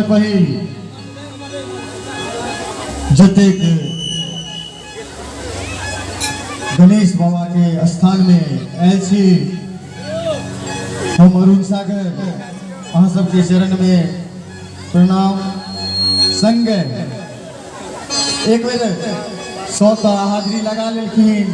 सबसे पहिल जतेक गणेश बाबा के स्थान में आयल छी, हम अरुण सागर अहाँ सबके चरण में प्रणाम। संगे एक बेर सौ तऽ हाजिरी लगा लेलखिन,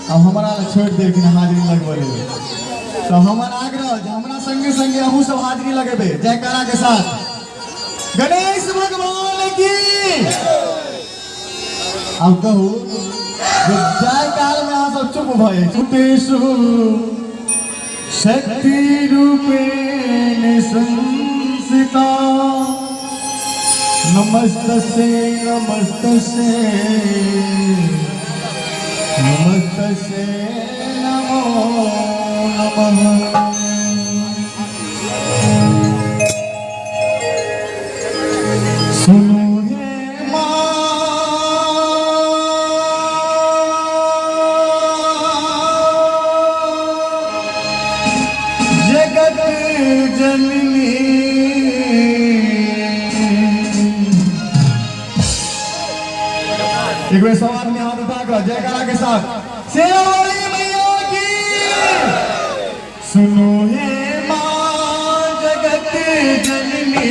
आब हमरा लए छोड़ि देलखिन हाजिरी लगबै लेल। तऽ हमर आग्रह जे हमरा संगे संगे अहूँ सब हाजिरी लगेबै जयकारा के साथ। गणेश भगवान की। आब कहू जे जाय काल में अहाँ सब चुप भऽ जाइ छी। शक्ति रूपेण संस्थिता, नमस्तस्यै नमस्तस्यै नमस्तस्यै नमो नमः। सुनू हे माँ जगत जननी, एक बेर सब आदमी हाथ उठा कर जयकारा के साथ शेरावाली मैया की। सुनो हे माँ जगत जननी,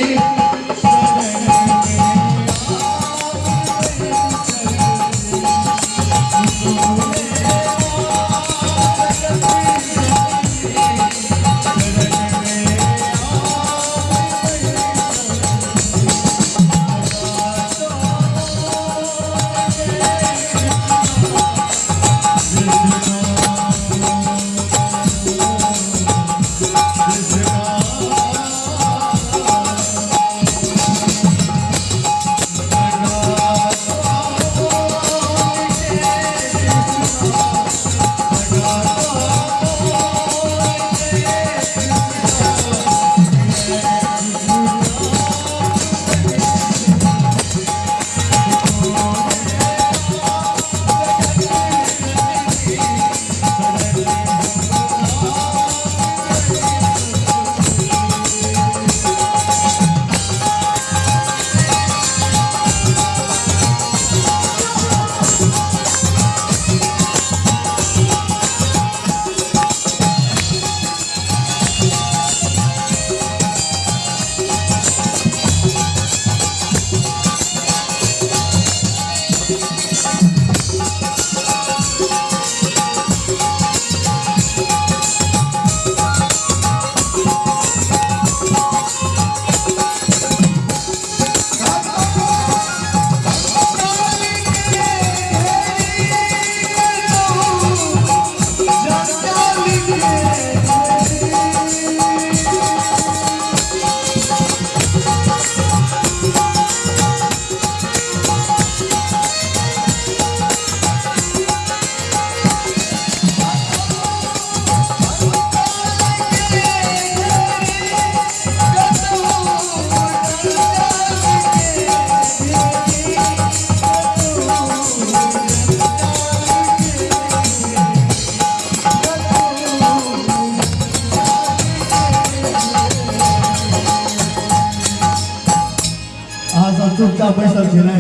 अहाँ सब चुपचाप बैसल छी ने?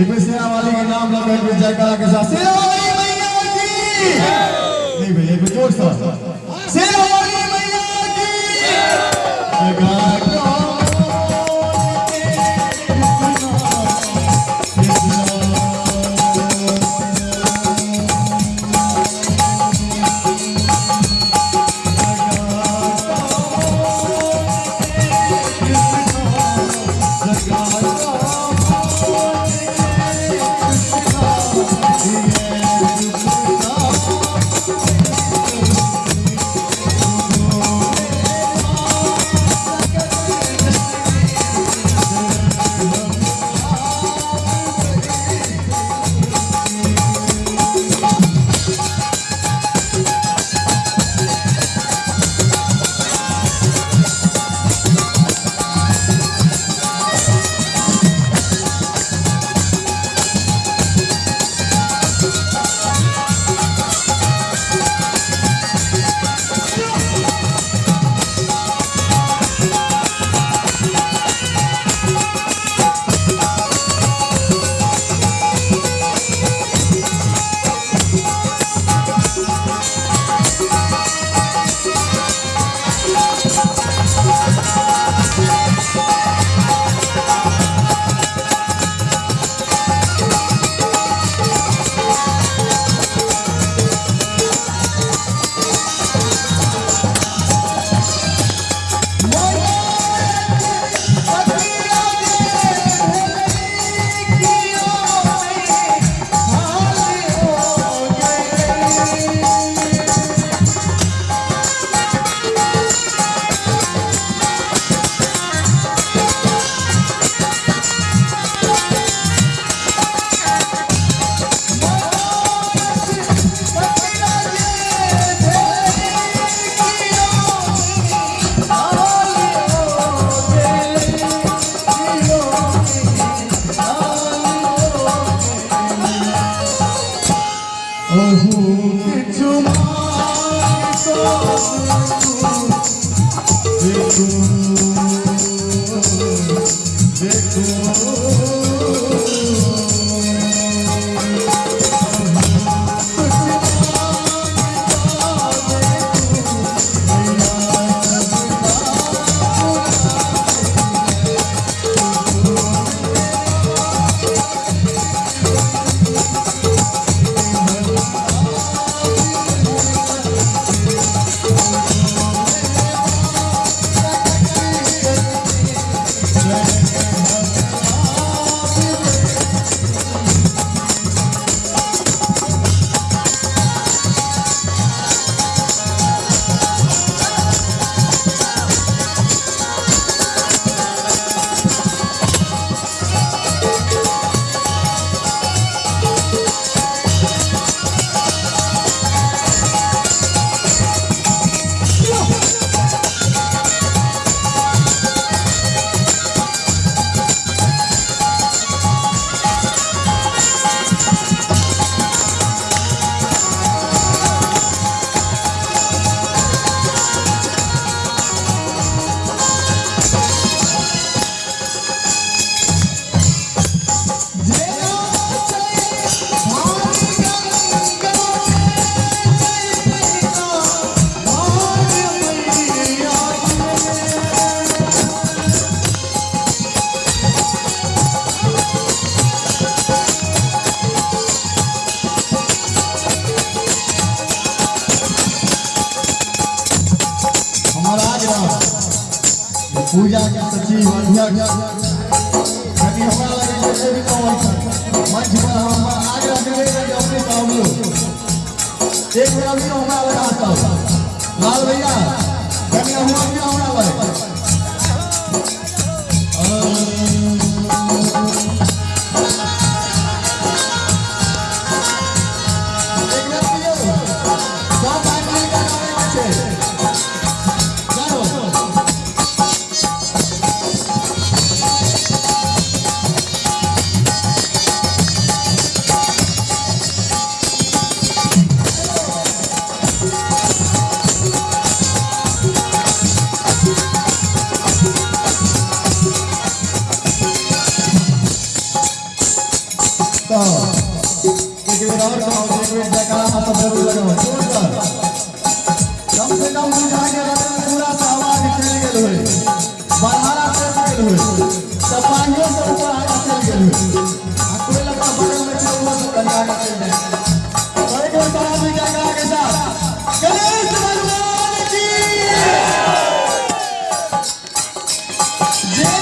एक बेर शेरावाली के नाम लऽ कऽ एक बेर जयकारा के साथ शेरावाली मैया की। नहीं भैया, एक बेर जोर से शेरावाली मैया की। जगा अहू किछु मांगि कऽ देखू, देखू, हमारा आग्रह पूजा के सचिव अध्यक्ष कनि हमरा लगे जे भी कहै छथि मंच पर, हम आग्रह करबै जे अपने से अबियौ। एक बेर अबियौ हमरा लग। अहाँ सब, लाल भैया, कनि अहूँ अबियौ हमरा लग। एक बेर अबियौ, सब भाई मिलकर गाबै के छै। जय हो। तऽ एक बेर और कहब, एक बेर जयकारा अहाँ सब जरूर लगाउ जोरदार। कम से कम बुझा के पूरा आवाज चलि गेल होय, बढ़ारा चलि गेल होय, सपाहियो से ऊपर आगा चलि गेल होय आ कोई लगता बगल में छै, ओहो सब कनि आगा चलि जाय। तऽ एक बेर सब आदमी जयकारा के साथ, गणेश भगवान की जय।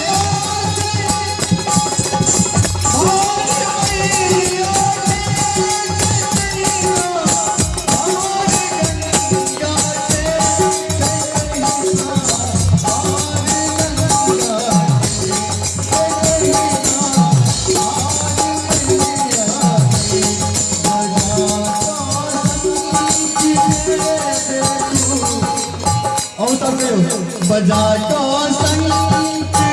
और सब कहियो, बजा को संग के।